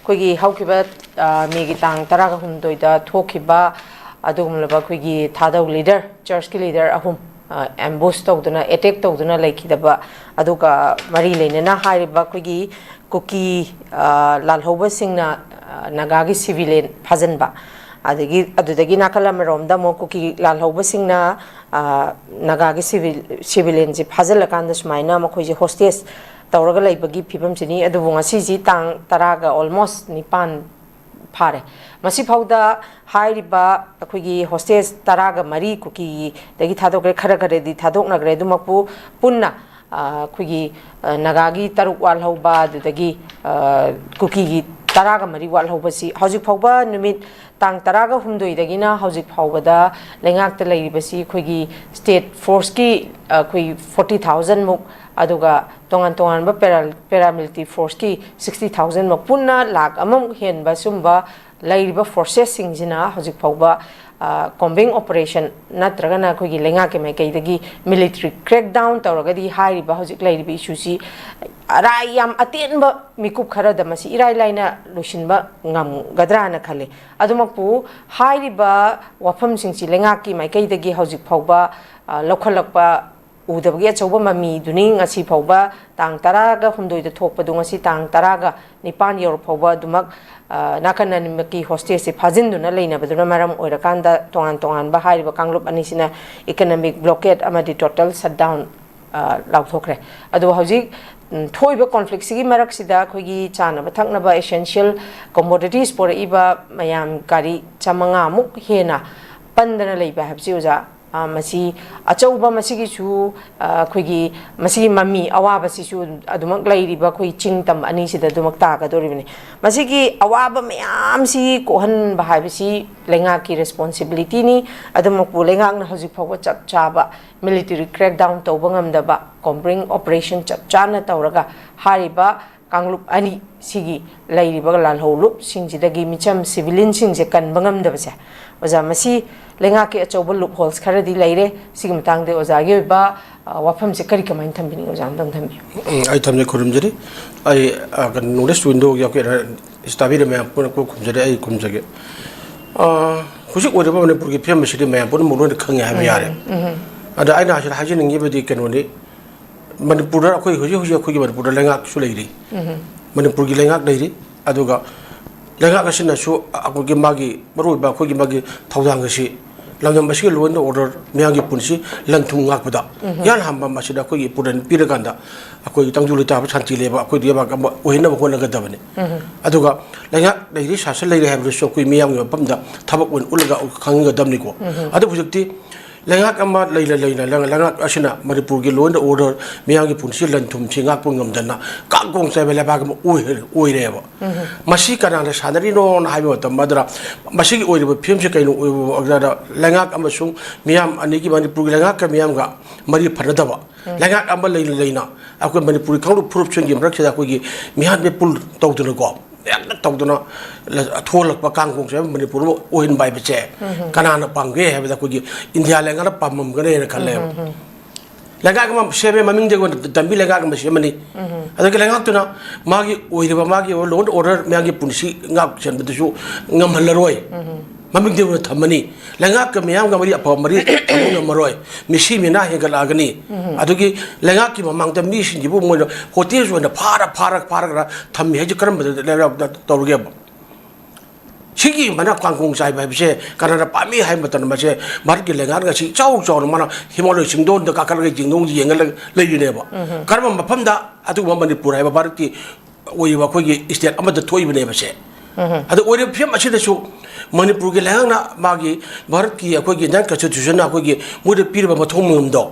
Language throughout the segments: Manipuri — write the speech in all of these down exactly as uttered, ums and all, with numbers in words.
ꯑꯩꯈꯣꯏꯒꯤ ꯍꯧꯈꯤꯕ, ꯑ, ꯃꯦꯒꯤ ꯇꯥꯡ ꯇꯔꯥꯒ ꯍꯨꯝꯗꯣꯏꯗ ꯊꯣꯛꯈꯤꯕ ꯑꯗꯨꯒꯨꯝꯂꯕ ꯑꯩꯈꯣꯏꯒꯤ ꯊꯥꯗꯧ ꯂꯤꯗꯔ, ꯆꯔꯆꯀꯤ ꯂꯤꯗꯔ ꯑꯍꯨꯝ, ꯑ, ꯑꯦꯝꯕꯨꯁ ꯇꯧꯗꯨꯅ, ꯑꯦꯇꯦꯛ ꯇꯧꯗꯨꯅ ꯂꯩꯈꯤꯗꯕ, ꯑꯗꯨꯒ ꯃꯔꯤ ꯂꯩꯅꯅ ꯍꯥꯏꯔꯤꯕ ꯑꯩꯈꯣꯏꯒꯤ ꯀꯨꯀꯤ, ꯑ, ꯂꯥꯜꯍꯧꯕꯁꯤꯡꯅ, ꯑ, ꯅꯥꯒꯥꯒꯤ ꯁꯤꯚꯤꯂꯤꯌꯟ ꯐꯥꯖꯤꯟꯕ, ꯑꯗꯒꯤ ꯑꯗꯨꯗꯒꯤ ꯅꯥꯀꯜ ꯑꯃꯔꯣꯝꯗ ꯑꯃꯨꯛ ꯀꯨꯀꯤ ꯂꯥꯜꯍꯧꯕꯁꯤꯡꯅ, ꯑ, ꯅꯥꯒꯥꯒꯤ ꯁꯤꯚꯤꯜ-, ꯁꯤꯚꯤꯂꯤꯌꯟꯁꯤ ꯐꯥꯖꯤꯜꯂꯀꯥꯟꯗ ꯁꯨꯃꯥꯏꯅ ꯃꯈꯣꯏꯁꯦ ꯍꯣꯁꯇꯦꯖ ꯇꯧꯔꯒ ꯂꯩꯕꯒꯤ ꯐꯤꯕꯝꯁꯤꯅꯤ꯫ ꯑꯗꯨꯕꯨ ꯉꯁꯤꯁꯤ ꯇꯥꯡ ꯇꯔꯥꯒ ꯑꯣꯜꯃꯣꯁ ꯅꯤꯄꯥꯟ ꯐꯥꯔꯦ꯫ ꯃꯁꯤꯐꯥꯎꯗ ꯍꯥꯏꯔꯤꯕ ꯑꯩꯈꯣꯏꯒꯤ ꯍꯣꯁꯇꯦꯖ ꯇꯔꯥꯒ ꯃꯔꯤ ꯀꯨꯀꯤꯗꯒꯤ ꯊꯥꯗꯣꯛꯈ꯭ꯔꯦ, ꯈꯔ ꯈꯔꯗꯤ ꯊꯥꯗꯣꯛꯅꯈ꯭ꯔꯦ꯫ ꯑꯗꯨꯃꯛꯄꯨ ꯄꯨꯟꯅ, ꯑ, ꯑꯩꯈꯣꯏꯒꯤ, ꯑ, ꯅꯥꯒꯥꯒꯤ ꯇꯔꯨꯛ ꯋꯥꯠꯍꯧꯕ, ꯑꯗꯨꯗꯒꯤ, ꯑ, ꯀꯨꯀꯤꯒꯤ ꯇꯔꯥꯒ ꯃꯔꯤ ꯋꯥꯠꯍꯧꯕꯁꯤ ꯍꯧꯖꯤꯛ ꯐꯥꯎꯕ ꯅꯨꯃꯤꯠ ꯇꯥꯡ ꯇꯔꯥꯒ ꯍꯨꯝꯗꯣꯏꯗꯒꯤꯅ ꯍꯧꯖꯤꯛ ꯐꯥꯎꯕꯗ ꯂꯩꯉꯥꯛꯇ ꯂꯩꯔꯤꯕꯁꯤ ꯑꯩꯈꯣꯏꯒꯤ ꯁ꯭ꯇꯦꯠ ꯐꯣꯔꯁꯀꯤ, ꯑ, ꯑꯩꯈꯣꯏ ꯐꯣꯔꯇꯤ ꯊꯥꯎꯖꯟꯃꯨꯛ, ꯑꯗꯨꯒ ꯇꯣꯉꯥꯟ ꯇꯣꯉꯥꯟꯕ ꯄꯦꯔꯥ-, ꯄꯦꯔꯥꯃꯤꯂꯤꯇꯔꯤ ꯐꯣꯔꯁꯀꯤ ꯁꯤꯛꯁꯇꯤ ꯊꯥꯎꯖꯟꯃꯨꯛ, ꯄꯨꯟꯅ ꯂꯥꯛ ꯑꯃꯃꯨꯛ ꯍꯦꯟꯕ ꯁꯨꯝꯕ ꯂꯩꯔꯤꯕ ꯐꯣꯔꯁꯦꯁꯁꯤꯡꯁꯤꯅ ꯍꯧꯖꯤꯛ ꯐꯥꯎꯕ, ꯑ, ꯀꯣꯝꯕꯤꯡ ꯑꯣꯄꯔꯦꯁꯟ ꯅꯠꯇ꯭ꯔꯒꯅ ꯑꯩꯈꯣꯏꯒꯤ ꯂꯩꯉꯥꯛꯀꯤ ꯃꯥꯏꯀꯩꯗꯒꯤ ꯃꯤꯂꯤꯇꯔꯤ ꯀ꯭ꯔꯦꯛꯗꯥꯎꯟ ꯇꯧꯔꯒꯗꯤ ꯍꯥꯏꯔꯤꯕ ꯍꯧꯖꯤꯛ ꯂꯩꯔꯤꯕ ꯏꯁꯨꯁꯤ ꯑꯔꯥꯏ ꯌꯥꯝ ꯑꯇꯦꯟꯕ ꯃꯤꯀꯨꯞ ꯈꯔꯗ ꯃꯁꯤ ꯏꯔꯥꯏ ꯂꯥꯏꯅ ꯂꯣꯏꯁꯤꯟꯕ ꯉꯝꯒꯗ꯭ꯔꯥꯅ ꯈꯜꯂꯤ꯫ ꯑꯗꯨꯃꯛꯄꯨ ꯍꯥꯏꯔꯤꯕ ꯋꯥꯐꯝꯁꯤꯡꯁꯤ ꯂꯩꯉꯥꯛꯀꯤ ꯃꯥꯏꯀꯩꯗꯒꯤ ꯍꯧꯖꯤꯛ ꯐꯥꯎꯕ, ꯑ, ꯂꯧꯈꯠꯂꯛꯄ ꯎꯗꯕꯒꯤ ꯑꯆꯧꯕ ꯃꯃꯤꯗꯨꯅꯤ ꯉꯁꯤ ꯐꯥꯎꯕ ꯇꯥꯡ ꯇꯔꯥꯒ ꯍꯨꯝꯗꯣꯏꯗ ꯊꯣꯛꯄꯗꯨ ꯉꯁꯤ ꯇꯥꯡ ꯇꯔꯥꯒ ꯅꯤꯄꯥꯟ ꯌꯧꯔ ꯐꯥꯎꯕ ꯑꯗꯨꯃꯛ, ꯑ, ꯅꯥꯀꯟ ꯑꯅꯤꯃꯛꯀꯤ ꯍꯣꯁꯇꯦꯖꯁꯤ ꯐꯥꯖꯤꯟꯗꯨꯅ ꯂꯩꯅꯕꯗꯨꯅ ꯃꯔꯝ ꯑꯣꯏꯔꯀꯥꯟꯗ ꯇꯣꯉꯥꯟ ꯇꯣꯉꯥꯟꯕ ꯍꯥꯏꯔꯤꯕ ꯀꯥꯡꯂꯨꯞ ꯑꯅꯤꯁꯤꯅ ꯏꯀꯅꯃꯤꯛ ꯕ꯭ꯂꯣꯀꯦꯠ ꯑꯃꯗꯤ ꯇꯣꯇꯦꯜ ꯁꯠꯗꯥꯎꯟ, ꯑ, ꯂꯥꯎꯊꯣꯛꯈ꯭ꯔꯦ꯫ ꯑꯗꯣ ꯍꯧꯖꯤꯛ, ꯎꯝ, ꯊꯣꯛꯏꯕ ꯀꯣꯟꯐ꯭ꯂꯤꯛꯁꯤꯒꯤ ꯃꯔꯛꯁꯤꯗ ꯑꯩꯈꯣꯏꯒꯤ ꯆꯥꯅꯕ ꯊꯛꯅꯕ ꯑꯦꯁꯦꯟꯁꯤꯌꯦꯜ ꯀꯣꯃꯣꯗꯤꯇꯤꯁ ꯄꯨꯔꯛꯏꯕ ꯃꯌꯥꯝ ꯒꯥꯔꯤ ꯆꯥꯃꯉꯥꯃꯨꯛ ꯍꯦꯟꯅ ꯄꯟꯗꯅ ꯂꯩꯕ ꯍꯥꯏꯕꯁꯤ, ꯑꯣꯖꯥ, ꯑ, ꯃꯁꯤ ꯑꯆꯧꯕ, ꯃꯁꯤꯒꯤꯁꯨ, ꯑ, ꯑꯩꯈꯣꯏꯒꯤ ꯃꯁꯤꯒꯤ ꯃꯃꯤ ꯑꯋꯥꯕꯁꯤꯁꯨ ꯑꯗꯨꯃꯛ ꯂꯩꯔꯤꯕ ꯑꯩꯈꯣꯏ ꯆꯤꯡ ꯇꯝ ꯑꯅꯤꯁꯤꯗ ꯑꯗꯨꯃꯛ ꯇꯥꯒꯗꯧꯔꯤꯕꯅꯤ꯫ ꯃꯁꯤꯒꯤ ꯑꯋꯥꯕ ꯃꯌꯥꯝꯁꯤ ꯀꯣꯛꯍꯟꯕ ꯍꯥꯏꯕꯁꯤ ꯂꯩꯉꯥꯛꯀꯤ ꯔꯦꯁꯄꯣꯟꯁꯤꯕꯤꯂꯤꯇꯤꯅꯤ꯫ ꯑꯗꯨꯃꯛꯄꯨ ꯂꯩꯉꯥꯛꯅ ꯍꯧꯖꯤꯛ ꯐꯥꯎꯕ ꯆꯞ ꯆꯥꯕ ꯃꯤꯂꯤꯇꯔꯤ ꯀ꯭ꯔꯦꯛꯗꯥꯎꯟ ꯇꯧꯕ ꯉꯝꯗꯕ, ꯀꯣꯝꯕ꯭ꯔꯤꯡ ꯑꯣꯄꯔꯦꯁꯟ ꯆꯞ ꯆꯥꯅ ꯇꯧꯔꯒ ꯍꯥꯏꯔꯤꯕ ꯀꯥꯡꯂꯨꯞ ꯑꯅꯤ ꯁꯤꯒꯤ ꯂꯩꯔꯤꯕ ꯂꯥꯜꯍꯧ ꯂꯨꯞꯁꯤꯡꯁꯤꯗꯒꯤ ꯃꯤꯆꯝ civilianꯁꯤꯡꯁꯦ ꯀꯟꯕ ꯉꯝꯗꯕꯁꯦ, ꯑꯣꯖꯥ, ꯃꯁꯤ ꯂꯩꯉꯥꯛꯀꯤ ꯑꯆꯧꯕ loopholes ꯈꯔꯗꯤ ꯂꯩꯔꯦ꯫ ꯁꯤꯒꯤ ꯃꯇꯥꯡꯗ ꯑꯣꯖꯥꯒꯤ ꯑꯣꯏꯕ, ꯑ, ꯋꯥꯐꯝꯁꯦ ꯀꯔꯤ, ꯀꯃꯥꯏꯅ ꯊꯝꯕꯤꯅꯤꯡꯉꯤ? ꯑꯣꯖꯥ ꯑꯝꯇꯪ ꯊꯝꯕꯤꯌꯨ꯫ ꯎꯝ, ꯑꯩ ꯊꯝꯖꯩ, ꯈꯨꯔꯨꯝꯖꯔꯤ꯫ ꯑꯩ, ꯑ, ꯀꯩꯅꯣ, Knowledge Window ꯌꯥꯎꯕꯤꯔ ꯇꯥꯕꯤꯔꯤꯕ ꯃꯌꯥꯝ ꯄꯨꯝꯅꯃꯛꯄꯨ ꯈꯨꯔꯨꯝꯖꯔꯤ, ꯑꯩ ꯈꯨꯔꯨꯝꯖꯒꯦ꯫ ꯑ, ꯍꯧꯖꯤꯛ ꯑꯣꯏꯔꯤꯕ ꯃꯅꯤꯄꯨꯔꯒꯤ ꯐꯤꯕꯝ ꯑꯁꯤꯗꯤ ꯃꯌꯥꯝ ꯄꯨꯝꯅꯃꯛ ꯂꯣꯏꯅ ꯈꯪꯉꯦ ꯍꯥꯏꯕ ꯌꯥꯔꯦ꯫ ꯎꯝ, ꯎꯝ꯫ ꯑꯗ ꯑꯩꯅ ꯍꯧꯖꯤꯛ ꯍꯥꯏꯖꯅꯤꯡꯉꯤꯕꯗꯤ ꯀꯩꯅꯣꯅꯤ, ꯃꯅꯤꯄꯨꯔꯗ ꯑꯩꯈꯣꯏ ꯍꯧꯖꯤꯛ ꯍꯧꯖꯤꯛ ꯑꯩꯈꯣꯏꯒꯤ ꯃꯅꯤꯄꯨꯔꯗ ꯂꯩꯉꯥꯛꯁꯨ ꯂꯩꯔꯤ꯫ ꯎꯝ꯫ ꯃꯅꯤꯄꯨꯔꯒꯤ ꯂꯩꯉꯥꯛ ꯂꯩꯔꯤ꯫ ꯑꯗꯨꯒ ꯂꯩꯉꯥꯛ ꯑꯁꯤꯅꯁꯨ ꯑꯩꯈꯣꯏꯒꯤ ꯃꯥꯒꯤ ꯃꯔꯨꯑꯣꯏꯕ ꯑꯩꯈꯣꯏꯒꯤ ꯃꯥꯒꯤ ꯊꯧꯗꯥꯡ ꯑꯁꯤ ꯂꯝꯗꯝ ꯑꯁꯤꯒꯤ law and order, ꯃꯤꯌꯥꯝꯒꯤ ꯄꯨꯟꯁꯤ, ꯂꯟ ꯊꯨꯝ ꯉꯥꯛꯄꯗ ꯎꯝ꯫ ꯏꯍꯥꯟ ꯍꯥꯟꯕ ꯃꯁꯤꯗ ꯑꯩꯈꯣꯏꯒꯤ ꯏꯝꯄꯣꯔꯇꯦꯟ ꯄꯤꯔꯀꯥꯟꯗ ꯑꯩꯈꯣꯏꯒꯤ ꯇꯪꯗꯨ ꯂꯩꯇꯥꯕ ꯁꯥꯟꯇꯤ ꯂꯩꯕ ꯑꯩꯈꯣꯏ ꯂꯩꯕꯥꯛ ꯑꯃ ꯑꯣꯏꯍꯟꯅꯕ ꯍꯣꯠꯅꯒꯗꯕꯅꯤ꯫ ꯎꯝ꯫ ꯑꯗꯨꯒ ꯂꯩꯉꯥꯛ ꯂꯩꯔꯤ, ꯁꯥꯁꯟ ꯂꯩꯔꯤ ꯍꯥꯏꯕꯗꯨꯁꯨ ꯑꯩꯈꯣꯏ ꯃꯤꯌꯥꯝꯒꯤ ꯃꯐꯝꯗ ꯊꯕꯛ ꯑꯣꯏꯅ ꯎꯠꯂꯒ ꯈꯪꯍꯟꯒꯗꯕꯅꯤꯀꯣ꯫ ꯎꯝ꯫ ꯑꯗꯨꯕꯨ ꯍꯧꯖꯤꯛꯇꯤ ꯂꯩꯉꯥꯛ ꯑꯃ ꯂꯩꯅ ꯂꯩꯅ ꯂꯩꯉꯥꯛ ꯑꯁꯤꯅ ꯃꯅꯤꯄꯨꯔꯒꯤ law and order, ꯃꯤꯌꯥꯝꯒꯤ ꯄꯨꯟꯁꯤ ꯂꯟ ꯊꯨꯝꯁꯤ ꯉꯥꯛꯄ ꯉꯝꯗꯅ ꯀꯥꯡ ꯀꯣꯡ ꯆꯥꯏꯕ ꯂꯩꯕꯥꯛ ꯑꯃ ꯑꯣꯏ-, ꯑꯣꯏꯔꯦꯕ꯫ ꯎꯝ꯫ ꯃꯁꯤ ꯀꯅꯥꯅ ꯁꯥꯟꯅꯔꯤꯅꯣꯅ ꯍꯥꯏꯕ ꯃꯇꯝ ꯑꯗꯨꯗ ꯃꯁꯤꯒꯤ ꯑꯣꯏꯔꯤꯕ ꯐꯤꯕꯝꯁꯤ ꯀꯩꯅꯣ ꯑꯣꯏꯕ ꯂꯩꯉꯥꯛ ꯑꯃꯁꯨꯡ ꯃꯤꯌꯥꯝ ꯑꯅꯤꯒꯤ, ꯃꯅꯤꯄꯨꯔꯒꯤ ꯂꯩꯉꯥꯛꯀ ꯃꯤꯌꯥꯝꯒ ꯃꯔꯤ ꯐꯅꯗꯕ, ꯎꯝ꯫ ꯂꯩꯉꯥꯛ ꯑꯃ ꯂꯩꯅ ꯂꯩꯅ ꯑꯩꯈꯣꯏ ꯃꯅꯤꯄꯨꯔꯒꯤ ꯀꯥꯡꯂꯨꯞ ꯐꯨꯔꯨꯞꯁꯤꯡꯒꯤ ꯃꯔꯛꯁꯤꯗ ꯑꯩꯈꯣꯏꯒꯤ ꯃꯤꯍꯥꯠ ꯃꯤꯄꯨꯟ ꯇꯧꯗꯅꯀꯣ, ꯍꯦꯛꯇ ꯇꯧꯗꯅ ꯊꯣꯛꯍꯜꯂꯛꯄ ꯀꯥꯡ ꯀꯣꯡ ꯆꯥꯏꯕ ꯃꯅꯤꯄꯨꯔ ꯑꯃ ꯑꯣꯏꯍꯟꯕ ꯍꯥꯏꯕꯁꯦ ꯎꯝ꯫ ꯀꯅꯥꯅ ꯄꯥꯝꯒꯦ ꯍꯥꯏꯕꯗ ꯑꯩꯈꯣꯏꯒꯤ ꯏꯟꯗꯤꯌꯥ ꯂꯩꯉꯥꯛꯅ ꯄꯥꯝꯃꯝꯒꯅꯦꯅ ꯈꯜꯂꯦꯕ꯫ ꯎꯝ꯫ ꯂꯩꯉꯥꯛ ꯑꯃ ꯁꯦꯝꯃꯦ, ꯃꯃꯤꯡꯗꯒꯤ ꯑꯣꯏꯅ ꯗꯝꯕꯤ ꯂꯩꯉꯥꯛ ꯑꯃ ꯁꯦꯝꯃꯅꯤ꯫ ꯎꯝ꯫ ꯑꯗꯒꯤ ꯂꯩꯉꯥꯛꯇꯨꯅ ꯃꯥꯒꯤ ꯑꯣꯏꯔꯤꯕ ꯃꯥꯒꯤ law and order, ꯃꯌꯥꯝꯒꯤ ꯄꯨꯟꯁꯤ ꯉꯥꯛ ꯆꯦꯟꯕꯗꯨꯁꯨ ꯉꯝꯍꯜꯂꯔꯣꯏ꯫ ꯎꯝ꯫ ꯃꯃꯤꯡꯗꯒꯤ ꯑꯣꯏꯅ ꯊꯝꯃꯅꯤ꯫ ꯂꯩꯉꯥꯛꯀ ꯃꯤꯌꯥꯝꯒ ꯃꯔꯤ ꯑꯐꯕ ꯃꯔꯤ ꯊꯝꯕ ꯉꯝꯃꯔꯣꯏ꯫ ꯃꯤꯁꯤ ꯃꯤꯅꯥ ꯍꯦꯟꯒꯠꯂꯛꯑꯒꯅꯤ꯫ ꯎꯝ꯫ ꯑꯗꯨꯒꯤ ꯂꯩꯉꯥꯛꯀꯤ ꯃꯃꯥꯡꯗ ꯃꯤꯁꯤꯡꯁꯤꯕꯨ ꯃꯣꯏꯅ hostage ꯑꯣꯏꯅ ꯐꯥꯔ, ꯐꯥꯔ, ꯐꯥꯔꯒ ꯊꯝꯃꯤ ꯍꯥꯏꯁꯦ ꯀꯔꯝꯕ ꯂꯩꯕꯥꯛꯇ ꯇꯧꯔꯒꯦꯕ? ꯁꯤꯒꯤ ꯃꯅꯥ ꯀꯥꯡ ꯀꯣꯡ ꯆꯥꯏꯕ ꯍꯥꯏꯕꯁꯦ ꯀꯅꯥꯅ ꯄꯥꯝꯃꯤ ꯍꯥꯏꯕ ꯃꯇꯝꯗ ꯃꯁꯦ ꯚꯥꯔꯠꯀꯤ ꯂꯩꯉꯥꯛꯅ ꯉꯁꯤ ꯏꯆꯥꯎ ꯆꯥꯎꯅ ꯃꯥꯅ ꯍꯤꯃꯥꯂꯣꯏ ꯆꯤꯡꯗꯣꯟꯗ ꯀꯥꯈꯠꯂꯒ ꯆꯤꯡꯗꯣꯟꯁꯤ ꯌꯦꯡꯉ ꯂꯩ-, ꯂꯩꯔꯤꯅꯦꯕ꯫ ꯎꯝ꯫ ꯀꯔꯝꯕ ꯃꯐꯝꯗ ꯑꯗꯨꯒꯨꯝꯕ ꯃꯅꯤꯄꯨꯔ ꯍꯥꯏꯕ ꯚꯥꯔꯠꯀꯤ ꯑꯣꯏꯔꯤꯕ ꯑꯩꯈꯣꯏꯒꯤ state ꯑꯃꯗ ꯊꯣꯛꯏꯕꯅꯦꯕ ꯁꯦ꯫ ꯎꯝ꯫ ꯑꯗ ꯑꯣꯏꯔꯤꯕ ꯐꯤꯕꯝ ꯑꯁꯤꯗꯁꯨ ꯃꯅꯤꯄꯨꯔꯒꯤ ꯂꯩꯉꯥꯛꯅ ꯃꯥꯒꯤ ꯚꯥꯔꯠꯀꯤ ꯑꯩꯈꯣꯏꯒꯤ Indian Constitutionꯅ ꯑꯩꯈꯣꯏꯒꯤ ꯃꯣꯏꯗ ꯄꯤꯔꯤꯕ ꯃꯊꯧ ꯃꯉꯝꯗꯣ,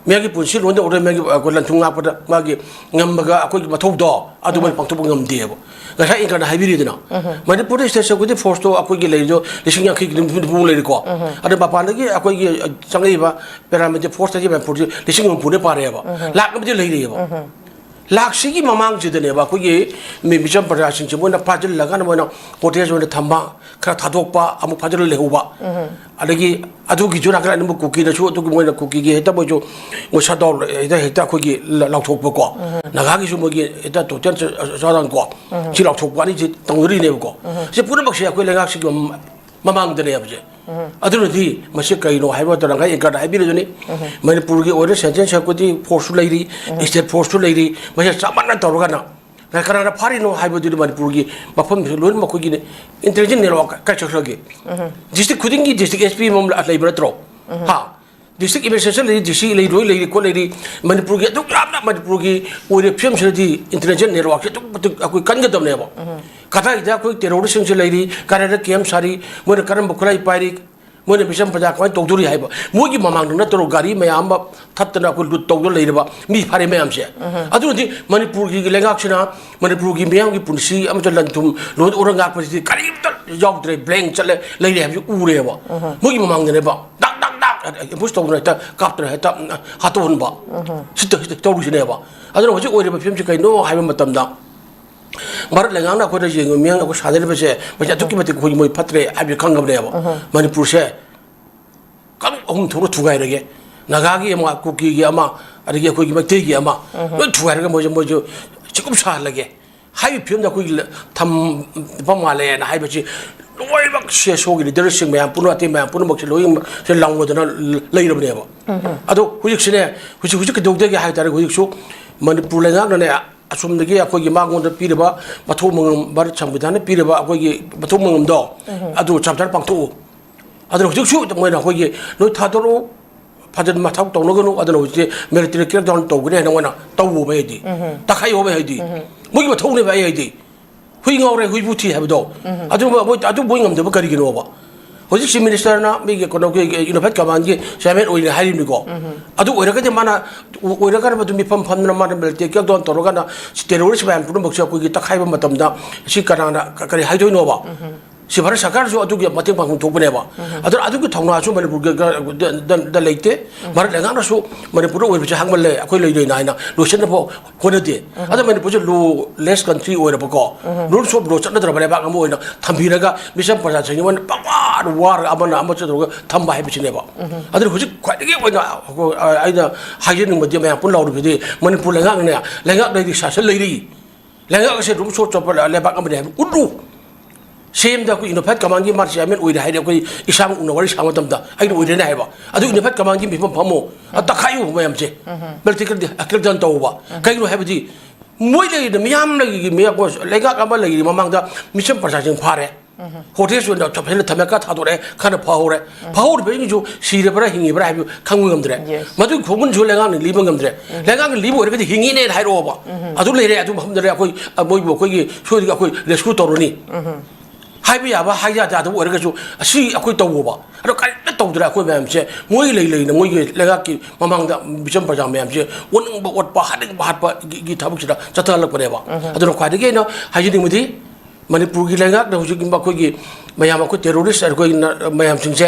ꯃꯤꯌꯥꯝꯒꯤ ꯄꯨꯟꯁꯤ ꯂꯣꯟꯗ ꯑꯣꯏꯔꯣꯏ, ꯃꯤꯌꯥꯝꯒꯤ, ꯑꯩꯈꯣꯏ ꯂꯟꯊꯨꯝ ꯉꯥꯛꯄꯗ ꯃꯥꯒꯤ ꯉꯝꯕꯒ ꯑꯩꯈꯣꯏꯒꯤ ꯃꯊꯧꯗꯣ ꯑꯗꯨꯃꯥꯏꯅ ꯎꯝ꯫ ꯄꯥꯡꯊꯣꯛꯄ ꯉꯝꯗꯦꯕ꯫ ꯉꯁꯥꯏ ꯏꯟꯀꯥꯅ ꯍꯥꯏꯕꯤꯔꯤꯗꯅ, ꯎꯝ꯫ ꯃꯅꯤꯄꯨꯔꯗ state security forceꯇꯣ ꯑꯩꯈꯣꯏꯒꯤ ꯂꯩꯔꯤꯗꯣ ꯂꯤꯁꯤꯡ ꯌꯥꯡꯈꯩꯒꯤ ꯅꯤꯐꯨ ꯂꯩꯔꯤꯀꯣ꯫ ꯎꯝ꯫ ꯑꯗ ꯃꯄꯥꯟꯗꯒꯤ ꯑꯩꯈꯣꯏꯒꯤ ꯆꯪꯉꯛꯏꯕ paramilitary forceꯇꯒꯤ ꯃꯅꯤꯄꯨꯔꯁꯤ ꯂꯤꯁꯤꯡ ꯍꯨꯝꯐꯨꯅ ꯄꯥꯔꯦꯕ꯫ ꯎꯝ꯫ ꯂꯥꯛ ꯑꯃꯗꯤ ꯂꯩꯔꯤꯑꯕ꯫ ꯎꯝ꯫ ꯂꯥꯛꯁꯤꯒꯤ ꯃꯃꯥꯡꯁꯤꯗꯅꯦꯕ ꯑꯩꯈꯣꯏꯒꯤ ꯃꯤ-, ꯃꯤꯆꯝ ꯄ꯭ꯔꯖꯥꯁꯤꯡꯁꯦ ꯃꯣꯏꯅ ꯐꯥꯖꯤꯜꯂꯒꯅ ꯃꯣꯏꯅ ꯍꯣꯇꯦꯜ ꯑꯣꯏꯅ ꯊꯝꯕ, ꯈꯔ ꯊꯥꯗꯣꯛꯄ, ꯑꯃꯨꯛ ꯐꯥꯖꯤꯜꯂ ꯂꯩꯍꯧꯕ꯫ ꯑꯗꯒꯤ ꯑꯗꯨꯒꯤꯁꯨ ꯅꯥꯀꯟ ꯑꯅꯤꯃꯛ ꯀꯨꯀꯤꯅꯁꯨ ꯑꯗꯨꯒꯤ ꯃꯣꯏꯅ ꯀꯨꯀꯤꯒꯤ ꯍꯦꯛꯇ ꯃꯣꯏꯁꯨ ꯃꯣꯏ ꯁꯠ ꯗꯥꯎꯟ ꯍꯦꯛꯇ, ꯍꯦꯛꯇ ꯑꯩꯈꯣꯏꯒꯤ ꯂ-, ꯂꯥꯎꯊꯣꯛꯄꯀꯣ꯫ ꯅꯥꯒꯥꯒꯤꯁꯨ ꯃꯣꯏꯒꯤ ꯍꯦꯛꯇ ꯇꯣꯇꯦꯜ ꯁꯠ ꯗꯥꯎꯟ ꯀꯣ꯫ ꯁꯤ ꯂꯥꯎꯊꯣꯛꯄ ꯑꯅꯤꯁꯤ ꯇꯧꯅꯔꯤꯅꯦꯕꯀꯣ꯫ ꯁꯤ ꯄꯨꯝꯅꯃꯛꯁꯦ ꯑꯩꯈꯣꯏ ꯂꯩꯉꯥꯛꯁꯤꯒꯤ ꯃꯃꯥꯡꯗꯅꯦ ꯍꯥꯏꯕꯁꯦ꯫ ꯑꯗꯨꯅꯗꯤ ꯃꯁꯤ ꯀꯩꯅꯣ ꯍꯥꯏꯕ ꯃꯇꯝꯗ ꯉꯁꯥꯏ ꯑꯦꯡꯀꯔꯗ ꯍꯥꯏꯕꯤꯔꯤꯗꯨꯅꯤ꯫ ꯃꯅꯤꯄꯨꯔꯒꯤ ꯑꯣꯏꯅ ꯁꯦꯟꯇ꯭ꯔꯦꯜ ꯁꯦꯀ꯭ꯌꯨꯔꯤꯇꯤ ꯐꯣꯔꯁꯁꯨ ꯂꯩꯔꯤ, ꯁ꯭ꯇꯦꯠ ꯐꯣꯔꯁꯁꯨ ꯂꯩꯔꯤ, ꯃꯁꯤ ꯆꯞ ꯃꯥꯟꯅ ꯇꯧꯔꯒꯅ ꯀꯅꯥꯅ ꯐꯥꯔꯤꯅꯣ ꯍꯥꯏꯕꯗꯨꯗꯤ ꯃꯅꯤꯄꯨꯔꯒꯤ ꯃꯐꯝꯁꯤ ꯂꯣꯏꯅꯃꯛ ꯑꯩꯈꯣꯏꯒꯤꯅꯦ, ꯏꯟꯇꯦꯂꯤꯖꯦꯟꯁ ꯅꯦꯠꯋꯥꯔꯛ ꯀꯥꯏ ꯆꯠꯈ꯭ꯔꯒꯦ? ꯗꯤꯁꯇ꯭ꯔꯤꯛ ꯈꯨꯗꯤꯡꯒꯤ ꯗꯤꯁꯇ꯭ꯔꯤꯛ ꯑꯦꯁ ꯄꯤ ꯑꯃ ꯂꯩꯕ ꯅꯠꯇ꯭ꯔꯣ? ꯍꯥ? ꯗꯤꯁꯇ꯭ꯔꯤꯛ ꯑꯦꯗꯃꯤꯅꯤꯁꯇ꯭ꯔꯦꯁꯟ ꯂꯩꯔꯤ, ꯗꯤ ꯁꯤ ꯂꯩ, ꯂꯣꯏ ꯂꯩꯔꯤ, ꯈꯣꯠ ꯂꯩꯔꯤ꯫ ꯃꯅꯤꯄꯨꯔꯒꯤ ꯑꯗꯨꯛ ꯌꯥꯝꯅ ꯃꯅꯤꯄꯨꯔꯒꯤ ꯑꯣꯏꯔꯤꯕ ꯐꯤꯕꯝꯁꯤꯗꯗꯤ ꯏꯟꯇꯦꯂꯤꯖꯦꯟꯁ ꯅꯦꯠꯋꯥꯔꯛꯁꯦ ꯑꯗꯨꯛ ꯃꯇꯤꯛ ꯑꯩꯈꯣꯏ ꯀꯟꯒꯗꯕꯅꯦꯕ꯫ ꯀꯗꯥꯏꯗ ꯑꯩꯈꯣꯏ ꯇꯦꯔꯣꯔꯤꯁꯁꯤꯡꯁꯦ ꯂꯩꯔꯤ, ꯀꯗꯥꯏꯗ ꯀꯦꯝ ꯁꯥꯔꯤ, ꯃꯣꯏꯅ ꯀꯔꯝꯕ ꯈꯨꯠꯂꯥꯏ ꯄꯥꯏꯔꯤ, ꯃꯣꯏꯅ ꯃꯤꯆꯝ ꯄ꯭ꯔꯖꯥ ꯀꯃꯥꯏꯅ ꯇꯧꯗꯣꯔꯤ ꯍꯥꯏꯕ꯫ ꯃꯣꯏꯒꯤ ꯃꯃꯥꯡꯗ ꯅꯠꯇ꯭ꯔꯣ ꯒꯥꯔꯤ ꯃꯌꯥꯝ ꯑꯃ ꯊꯠꯇꯅ ꯑꯩꯈꯣꯏ ꯂꯨꯠ ꯇꯧꯗꯅ ꯂꯩꯔꯤꯕ ꯃꯤ ꯐꯥꯔꯦ ꯃꯌꯥꯝꯁꯦ꯫ ꯑꯗꯨꯅꯗꯤ ꯃꯅꯤꯄꯨꯔꯒꯤ ꯂꯩꯉꯥꯛꯁꯤꯅ ꯃꯅꯤꯄꯨꯔꯒꯤ ꯃꯤꯌꯥꯝꯒꯤ ꯄꯨꯟꯁꯤ ꯑꯃꯁꯨꯡ ꯂꯟ ꯊꯨꯝ ꯂꯣꯏꯅ ꯎꯔ ꯉꯥꯛꯄꯁꯤꯗꯤ ꯀꯔꯤꯝꯇ ꯌꯥꯎꯗ꯭ꯔꯦ, ꯕ꯭ꯂꯦꯡ ꯆꯠꯂꯦ ꯂꯩꯔꯦ ꯍꯥꯏꯕꯁꯤ ꯎꯔꯦꯕ꯫ ꯃꯣꯏꯒꯤ ꯃꯃꯥꯡꯗꯅꯦꯕ ꯗꯥꯛ ꯗꯥꯛ ꯗꯥꯛ ꯑꯦꯝꯕꯨꯁ ꯇꯧꯗꯅ ꯍꯦꯛꯇ ꯀꯥꯞꯇꯅ ꯍꯦꯛꯇ ꯍꯥꯠꯇꯣꯛꯍꯟꯕ꯫ ꯁꯤꯗ ꯍꯧꯖꯤꯛ ꯇꯧꯔꯤꯁꯤꯅꯦꯕ꯫ ꯑꯗꯨꯅ ꯍꯧꯖꯤꯛ ꯑꯣꯏꯔꯤꯕ ꯐꯤꯕꯝꯁꯤ ꯀꯩꯅꯣ ꯍꯥꯏꯕ ꯃꯇꯝꯗ ꯚꯥꯔꯠ ꯂꯩꯉꯥꯛꯅ ꯑꯩꯈꯣꯏꯗ ꯌꯦꯡꯉꯨ, ꯃꯤꯌꯥꯝꯅ ꯑꯩꯈꯣꯏ ꯁꯥꯟꯅꯔꯤꯕꯁꯦ, ꯃꯁꯤ ꯑꯗꯨꯛꯀꯤ ꯃꯇꯤꯛ ꯑꯩꯈꯣꯏꯒꯤ ꯃꯣꯏ ꯐꯠꯇ꯭ꯔꯦ ꯍꯥꯏꯕꯁꯤ ꯈꯪꯉꯕꯅꯦꯕ꯫ ꯃꯅꯤꯄꯨꯔꯁꯦ ꯀꯥꯡꯂꯨꯞ ꯑꯍꯨꯝ ꯊꯣꯛꯅ ꯊꯨꯒꯥꯏꯔꯒꯦ, ꯅꯥꯒꯥꯒꯤ ꯑꯃ, ꯀꯨꯀꯤꯒꯤ ꯑꯃ, ꯑꯗꯒꯤ ꯑꯩꯈꯣꯏꯒꯤ ꯃꯩꯇꯩꯒꯤ ꯑꯃ, ꯂꯣꯏ ꯊꯨꯒꯥꯏꯔꯒ ꯃꯣꯏꯁꯦ, ꯃꯣꯏꯁꯦ ꯆꯤꯛꯀꯨꯞ ꯁꯥꯍꯜꯂꯒꯦ ꯍꯥꯏꯕꯒꯤ ꯐꯤꯕꯝꯗ ꯑꯩꯈꯣꯏꯒꯤ ꯊꯝꯕ ꯃꯥꯜꯂꯦꯅ ꯍꯥꯏꯕꯁꯤ ꯂꯣꯏꯅꯃꯛ ꯁꯤ ꯑꯦꯁ ꯑꯣꯒꯤ ꯂꯤꯗꯔꯁꯤꯡ ꯃꯌꯥꯝ ꯄꯨꯝꯅꯃꯛ, ꯑꯇꯩ ꯃꯌꯥꯝ ꯄꯨꯝꯅꯃꯛꯁꯦ ꯂꯣꯏꯅꯃꯛꯁꯦ ꯂꯥꯡꯂꯣꯗꯅ ꯂꯩꯔꯕꯅꯦꯕ꯫ ꯑꯗꯣ ꯍꯧꯖꯤꯛꯁꯤꯅꯦ, ꯍꯧꯖꯤꯛ, ꯍꯧꯖꯤꯛ ꯀꯩꯗꯧꯗꯒꯦ ꯍꯥꯏ ꯇꯥꯔꯗꯤ, ꯍꯧꯖꯤꯛꯁꯨ ꯃꯅꯤꯄꯨꯔ ꯂꯩꯉꯥꯛꯅꯅꯦ, ꯑꯁꯣꯝꯗꯒꯤ ꯑꯩꯈꯣꯏꯒꯤ ꯃꯉꯣꯟꯗ ꯄꯤꯔꯤꯕ ꯃꯊꯧ ꯃꯉꯝ, ꯚꯥꯔꯠ ꯁꯪꯕꯤꯙꯥꯟꯅ ꯄꯤꯔꯤꯕ ꯑꯩꯈꯣꯏꯒꯤ ꯃꯊꯧ ꯃꯉꯝꯗꯣ, ꯑꯗꯨ ꯆꯞ ꯆꯥꯅ ꯄꯥꯡꯊꯣꯛꯎ꯫ ꯑꯗꯨꯅ ꯍꯧꯖꯤꯛꯁꯨ ꯃꯣꯏꯅ ꯑꯩꯈꯣꯏꯒꯤ ꯅꯣꯏ ꯊꯥꯗꯣꯔꯛꯎ, ꯐꯖꯅ ꯃꯊꯧ ꯇꯧꯅꯒꯅꯨ, ꯑꯗꯨꯅ ꯍꯧꯖꯤꯛꯇꯤ ꯃꯤꯂꯤꯇꯔꯤ ꯀ꯭ꯔꯦꯛ ꯗꯥꯎꯟ ꯇꯧꯒꯅꯤ ꯍꯥꯏꯅ ꯃꯣꯏꯅ ꯇꯧꯕ ꯍꯥꯏꯗꯤ, ꯇꯛꯈꯥꯏꯍꯧꯕ ꯍꯥꯏꯗꯤ, ꯃꯣꯏꯒꯤ ꯃꯊꯧꯅꯦꯕ ꯑꯩ ꯍꯥꯏꯗꯤ꯫ ꯍꯨꯏ ꯉꯥꯎꯔꯦ ꯍꯨꯏꯕꯨ ꯊꯤ ꯍꯥꯏꯕꯗꯣ꯫ ꯑꯗꯨꯝꯕ ꯃꯣꯏ, ꯑꯗꯨ ꯃꯣꯏ ꯉꯝꯗꯕ ꯀꯔꯤꯒꯤꯅꯣꯕ? ꯍꯧꯖꯤꯛ ꯆꯤꯐ ꯃꯤꯅꯤꯁꯇꯔꯅ ꯃꯤꯒꯤ ꯀꯩꯅꯣꯒꯤ ꯌꯨꯅꯤꯐꯥꯏꯠ ꯀꯃꯥꯟꯒꯤ ꯆꯤꯌꯥꯔꯃꯦꯟ ꯑꯣꯏꯔꯦ ꯍꯥꯏꯔꯤꯕꯅꯤꯀꯣ꯫ ꯑꯗꯨ ꯑꯣꯏꯔꯒꯗꯤ ꯃꯥꯅ, ꯑꯣꯏꯔꯒꯅ ꯑꯗꯨꯝ ꯃꯤꯐꯝ ꯐꯝꯗꯅ ꯃꯥꯅ ꯃꯤꯂꯤꯇꯔꯤ ꯀ꯭ꯔꯦꯛ ꯗꯥꯎꯟ ꯇꯧꯔꯒꯅ ꯇꯦꯔꯣꯔꯤꯁ ꯃꯌꯥꯝ ꯄꯨꯝꯅꯃꯛꯁꯦ ꯑꯩꯈꯣꯏꯒꯤ ꯇꯛꯈꯥꯏꯕ ꯃꯇꯝꯗ ꯁꯤ ꯀꯅꯥꯅ ꯀ-, ꯀꯔꯤ ꯍꯥꯏꯗꯣꯏꯅꯣꯕ? ꯁꯤ ꯚꯥꯔꯠ ꯁꯔꯀꯥꯔꯁꯨ ꯑꯗꯨꯒꯤ ꯃꯇꯦꯡ ꯄꯥꯡꯐꯝ ꯊꯣꯛꯄꯅꯦꯕ꯫ ꯑꯗꯨꯅ ꯑꯗꯨꯒꯤ ꯊꯧꯅꯥꯁꯨ ꯃꯅꯤꯄꯨꯔꯒꯤ ꯒ-, ꯗ, ꯗ, ꯗ ꯂꯩꯇꯦ꯫ ꯚꯥꯔꯠ ꯂꯩꯉꯥꯛꯅꯁꯨ ꯃꯅꯤꯄꯨꯔꯗ ꯑꯣꯏꯕꯁꯦ ꯍꯥꯡꯃꯜꯂꯦ, ꯑꯩꯈꯣꯏ ꯂꯩꯔꯣꯏꯅ ꯍꯥꯏꯅ ꯂꯣꯏꯁꯤꯟꯅꯕ ꯍꯣꯠꯅꯗꯦ꯫ ꯑꯗ ꯃꯅꯤꯄꯨꯔꯁꯦ ꯂꯣ ꯂꯦꯁ ꯀꯟꯇ꯭ꯔꯤ ꯑꯣꯏꯔꯕꯀꯣ, ꯔꯨꯜꯁ ꯑꯣꯐ ꯂꯣ ꯆꯠꯅꯗ꯭ꯔꯕ ꯂꯩꯕꯥꯛ ꯑꯃ ꯑꯣꯏꯅ ꯊꯝꯕꯤꯔꯒ ꯃꯤꯆꯝ ꯄ꯭ꯔꯖꯥꯁꯤꯡꯁꯤ ꯃꯣꯏꯅ ꯄꯪꯋꯥꯗ ꯋꯥꯔꯒ ꯑꯃꯅ ꯑꯃ ꯆꯠꯇꯧꯔꯒ ꯊꯝꯕ ꯍꯥꯏꯕꯁꯤꯅꯦꯕ꯫ ꯑꯗꯨꯅ ꯍꯧꯖꯤꯛ ꯈ꯭ꯋꯥꯏꯗꯒꯤ ꯑꯣꯏꯅ ꯑꯩꯈꯣꯏ, ꯑꯩꯅ ꯍꯥꯏꯖꯅꯤꯡꯕꯗꯤ ꯃꯌꯥꯝ ꯄꯨꯟꯅ ꯂꯥꯎꯔꯤꯕꯗꯤ ꯃꯅꯤꯄꯨꯔ ꯂꯩꯉꯥꯛꯅꯅꯦ, ꯂꯩꯉꯥꯛ ꯂꯩꯔꯤ, ꯁꯥꯁꯟ ꯂꯩꯔꯤ, ꯂꯩꯉꯥꯛ ꯑꯁꯦ ꯔꯨꯝ ꯁꯣ ꯆꯠꯄ ꯂꯩꯕꯥꯛ ꯑꯃꯅꯤ ꯍꯥꯏꯕ ꯎꯠꯂꯨ꯫ ꯁꯤ ꯑꯦꯝꯗ ꯑꯩꯈꯣꯏ ꯌꯨꯅꯤꯐꯥꯏꯠ ꯀꯃꯥꯟꯒꯤ ꯃꯥ ꯆꯤꯌꯥꯔꯃꯦꯟ ꯑꯣꯏꯔꯦ ꯍꯥꯏꯔꯦ, ꯑꯩꯈꯣꯏ ꯏꯁꯥꯃꯛ ꯎꯅ ꯋꯥꯔꯤ ꯁꯥꯕ ꯃꯇꯝꯗ ꯑꯩꯅ ꯑꯣꯏꯔꯦꯅ ꯍꯥꯏꯕ꯫ ꯑꯗꯨ ꯌꯨꯅꯤꯐꯥꯏꯠ ꯀꯃꯥꯟꯒꯤ ꯃꯤꯐꯝ ꯐꯝꯃꯣ, ꯑ, ꯇꯛꯈꯥꯏꯌꯨ ꯃꯌꯥꯝꯁꯦ꯫ ꯄ꯭ꯔꯦꯛꯇꯤꯀꯦꯜꯗꯤ ꯀ꯭ꯔꯦꯛꯗꯥꯎꯟ ꯇꯧꯕ꯫ ꯀꯩꯒꯤꯅꯣ ꯍꯥꯏꯕꯗꯤ ꯃꯣꯏ ꯂꯩꯔꯤꯗ ꯃꯤꯌꯥꯝ ꯂꯩꯔꯤ, ꯃꯤꯌꯥꯝ ꯂꯩꯉꯥꯛ ꯑꯃ ꯂꯩꯔꯤ ꯃꯃꯥꯡꯗ ꯃꯤꯆꯝ ꯄ꯭ꯔꯖꯥꯁꯤꯡ ꯐꯥꯔꯦ꯫ ꯍꯣꯇꯦꯜꯁ ꯑꯣꯏꯅ ꯐꯖꯅ ꯊꯝꯃꯦ, ꯈꯔ ꯊꯥꯗꯣꯔꯛꯑꯦ, ꯈꯔ ꯐꯥꯍꯧꯔꯦ꯫ ꯐꯥꯍꯧꯔꯤꯕꯁꯤꯡꯁꯨ ꯁꯤꯔꯕ꯭ꯔꯥ ꯍꯤꯡꯉꯤꯕ꯭ꯔꯥ ꯍꯥꯏꯕꯗꯨ ꯈꯪꯕ ꯉꯝꯗ꯭ꯔꯦ꯫ Yes. ꯃꯗꯨꯒꯤ ꯈꯣꯡꯒꯨꯟꯁꯨ ꯂꯩꯉꯥꯛꯅ ꯂꯤꯕ ꯉꯝꯗ꯭ꯔꯦ꯫ ꯂꯩꯉꯥꯛꯅ ꯂꯤꯕ ꯑꯣꯏꯔꯒꯗꯤ ꯍꯤꯡꯉꯤꯅꯦꯅ ꯍꯥꯏꯔꯛꯑꯣꯕ꯫ ꯑꯗꯨ ꯂꯩꯔꯦ, ꯑꯗꯨ ꯃꯐꯝꯗ ꯂꯩꯔꯦ, ꯑꯩꯈꯣꯏ, ꯑ, ꯃꯣꯏꯕꯨ ꯑꯩꯈꯣꯏꯒꯤ ꯁꯣꯏꯗꯒꯤ ꯑꯩꯈꯣꯏ ꯔꯦꯁꯀ꯭ꯌꯨ ꯇꯧꯔꯅꯤ꯫ ꯍꯥꯏꯕ ꯌꯥꯕ, ꯍꯥꯏ ꯌꯥꯗ ꯌꯥꯗꯕ ꯑꯣꯏꯔꯒꯁꯨ ꯑꯁꯤ ꯑꯩꯈꯣꯏ ꯇꯧꯋꯣꯕ꯫ ꯑꯗꯣ ꯀꯔꯤꯝꯇ ꯇꯧꯗ꯭ꯔꯦ꯫ ꯑꯩꯈꯣꯏ ꯃꯌꯥꯝꯁꯦ ꯃꯣꯏ ꯂꯩ ꯂꯩꯅ ꯃꯣꯏꯒꯤ ꯂꯩꯉꯥꯛꯀꯤ ꯃꯃꯥꯡꯗ ꯃꯤꯆꯝ ꯄ꯭ꯔꯖꯥ ꯃꯌꯥꯝꯁꯦ ꯑꯣꯅꯤꯡꯕ ꯑꯣꯠꯄ, ꯍꯥꯠꯅꯤꯡꯕ ꯍꯥꯠꯄꯒꯤ, ꯒꯤ ꯊꯕꯛꯁꯤꯗ ꯆꯠꯊꯍꯜꯂꯛꯄꯅꯦꯕ꯫ ꯑꯗꯨꯅ ꯈ꯭ꯋꯥꯏꯗꯒꯤ ꯑꯩꯅ ꯍꯥꯏꯖꯅꯤꯡꯕꯗꯤ ꯃꯅꯤꯄꯨꯔꯒꯤ ꯂꯩꯉꯥꯛꯅ ꯍꯧꯖꯤꯛ ꯑꯩꯈꯣꯏꯒꯤ ꯃꯌꯥꯝ, ꯑꯩꯈꯣꯏ ꯇꯦꯔꯣꯔꯤꯁ ꯑꯩꯈꯣꯏ ꯃꯌꯥꯝꯁꯤꯡꯁꯦ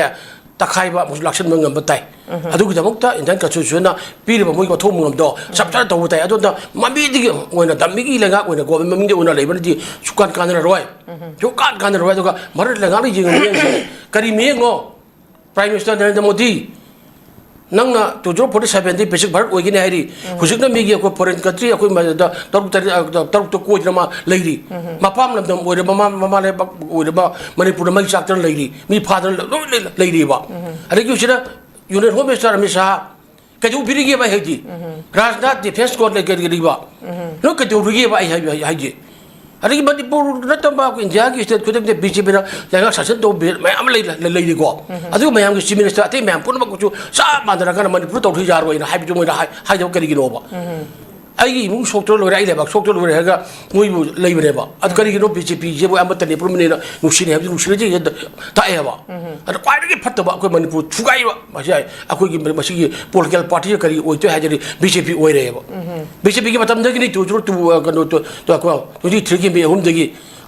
ꯇꯛꯈꯥꯏꯕ ꯑꯃꯁꯨ ꯂꯥꯛꯁꯤꯟꯕ ꯉꯝꯕ ꯇꯥꯏ꯫ ꯑꯗꯨꯒꯤꯗꯃꯛꯇ ꯏꯟꯗꯤꯌꯟ ꯀꯟꯁꯇꯤꯇ꯭ꯌꯨꯁꯟꯅ ꯄꯤꯔꯤꯕ ꯃꯣꯏꯒꯤ ꯃꯊꯧ ꯃꯉꯝꯗꯣ ꯆꯞ ꯆꯥꯅ ꯇꯧꯕ ꯇꯥꯏ꯫ ꯑꯗꯨꯗ ꯃꯃꯤꯗꯒꯤ ꯑꯣꯏꯅ, ꯗꯝꯃꯤꯒꯤ ꯂꯩꯉꯥꯛ ꯑꯣꯏꯅ, ꯒꯣꯕꯔꯃꯦꯟ ꯃꯃꯤꯡꯗ ꯑꯣꯏꯅ ꯂꯩꯕꯅꯗꯤ ꯁꯨꯡꯀꯥꯟ ꯀꯥꯟꯅꯔꯣꯏ꯫ ꯁꯨꯡꯀꯥꯟ ꯀꯥꯟꯅꯔꯣꯏ꯫ ꯑꯗꯨꯒ ꯚꯥꯔꯠ ꯂꯩꯉꯥꯛꯅ ꯌꯦꯡꯉꯨ ꯌꯦꯡꯁꯦ꯫ ꯀꯔꯤ ꯃꯤꯠꯌꯦꯡꯅꯣ? Prime Minister ꯅꯔꯦꯟꯗ꯭ꯔ ꯃꯣꯗꯤ, ꯅꯪꯅ two thousand forty seven ꯗꯤ ꯕꯦꯁꯤꯛ ꯚꯥꯔꯠ ꯑꯣꯏꯒꯅꯤ ꯍꯥꯏꯔꯤ꯫ ꯍꯧꯖꯤꯛꯅ ꯃꯤꯒꯤ ꯑꯩꯈꯣꯏ ꯐꯣꯔꯦꯟ ꯀꯟꯇ꯭ꯔꯤ ꯑꯩꯈꯣꯏ ꯃꯗ ꯇꯔꯨꯛ ꯇꯔꯦꯠ, ꯑ, ꯇꯔꯨꯛꯇ ꯀꯣꯏꯗꯅ ꯃꯥ ꯂꯩꯔꯤ꯫ ꯃꯄꯥꯝ ꯂꯝꯗꯝ ꯑꯣꯏꯔꯕ, ꯃꯃꯥ, ꯃꯃꯥ ꯂꯩꯕꯥꯛ ꯑꯣꯏꯔꯕ ꯃꯅꯤꯄꯨꯔꯗ ꯃꯩ ꯆꯥꯛꯇꯅ ꯂꯩꯔꯤ꯫ ꯃꯤ ꯐꯥꯗꯅ ꯂꯣꯏ ꯂꯩ-, ꯂꯩꯔꯤꯕ꯫ ꯑꯗꯒꯤ ꯍꯧꯖꯤꯛꯅ Union Home Minister Amit Shah ꯀꯩꯗꯧꯕꯤꯔꯤꯒꯦꯕ ꯑꯩ ꯍꯥꯏꯗꯤ? ꯔꯥꯖꯅꯥꯊ ꯗꯤꯐꯦꯟꯁ ꯀꯣꯔꯠ ꯂꯩ ꯀꯔꯤ ꯀꯔꯤꯕ? ꯅꯣꯏ ꯀꯩꯗꯧꯔꯤꯒꯦꯕ ꯑꯩ ꯍꯥꯏ-, ꯍꯥꯏ-, ꯍꯥꯏꯁꯦ? ꯑꯗꯒꯤ ꯃꯅꯤꯄꯨꯔ ꯅꯠꯇꯕ ꯑꯩꯈꯣꯏ ꯏꯟꯗꯤꯌꯥꯒꯤ ꯁ꯭ꯇꯦꯠ ꯈꯨꯗꯤꯡꯗ ꯕꯤ ꯖꯦ ꯄꯤꯅ ꯂꯩꯉꯥꯛ ꯁꯥꯁꯟ ꯇꯧꯕ ꯃꯌꯥꯝ ꯑꯃ ꯂꯩ-, ꯂꯩ-, ꯂꯩꯔꯤꯀꯣ꯫ ꯑꯗꯨꯒ ꯃꯌꯥꯝꯒꯤ ꯆꯤꯐ ꯃꯤꯅꯤꯁꯇꯔ ꯑꯇꯩ ꯃꯌꯥꯝ ꯄꯨꯝꯅꯃꯛꯄꯨꯁꯨ ꯆꯞ ꯃꯥꯟꯅꯔꯀꯥꯟꯗ ꯃꯅꯤꯄꯨꯔ ꯇꯧꯔꯁꯨ ꯌꯥꯔꯣꯏꯅ ꯍꯥꯏꯕꯗꯨ ꯃꯣꯏꯅ ꯍꯥꯏ-, ꯍꯥꯏꯗꯕ ꯀꯔꯤꯒꯤꯅꯣꯕ? ꯑꯩꯒꯤ ꯏꯃꯨꯡ ꯁꯣꯛꯇ꯭ꯔ ꯂꯣꯏꯔꯦ, ꯑꯩ ꯂꯩꯕꯥꯛ ꯁꯣꯛꯇ꯭ꯔ ꯂꯣꯏꯔꯦ ꯍꯥꯏꯔꯒ ꯃꯣꯏꯕꯨ ꯂꯩꯕꯅꯦꯕ꯫ ꯑꯗꯨ ꯀꯔꯤꯒꯤꯅꯣ? ꯕꯤ ꯖꯦ ꯄꯤꯁꯤꯕꯨ ꯑꯌꯥꯝꯕ ꯇꯅꯦꯄꯨꯔ ꯃꯤꯅꯦꯅ ꯅꯨꯡꯁꯤꯅꯩ ꯍꯥꯏꯕꯗꯤ ꯅꯨꯡꯁꯤꯅꯗꯦ ꯍꯦꯛꯇ ꯇꯥꯛꯑꯦꯕ꯫ ꯑꯗꯣ ꯈ꯭ꯋꯥꯏꯗꯒꯤ ꯐꯠꯇꯕ ꯑꯩꯈꯣꯏ ꯃꯅꯤꯄꯨꯔ ꯊꯨꯒꯥꯏꯕ ꯃꯁꯤ ꯍꯥꯏ-, ꯑꯩꯈꯣꯏꯒꯤ ꯃꯁꯤꯒꯤ ꯄꯣꯂꯤꯇꯤꯀꯦꯜ ꯄꯥꯔꯇꯤꯁꯦ ꯀꯔꯤ ꯑꯣꯏꯗꯣꯏ ꯍꯥꯏꯔꯗꯤ ꯕꯤ ꯖꯦ ꯄꯤ ꯑꯣꯏꯔꯦꯕ꯫ ꯕꯤ ꯖꯦ ꯄꯤꯒꯤ ꯃꯇꯝꯗꯒꯤꯅꯤ two zero two, ꯑ, ꯀꯩꯅꯣ, ꯇꯨ-, ꯇꯨ-, ꯀꯣ, twenty three ꯒꯤ ꯃꯦ ꯑꯍꯨꯝꯗꯒꯤ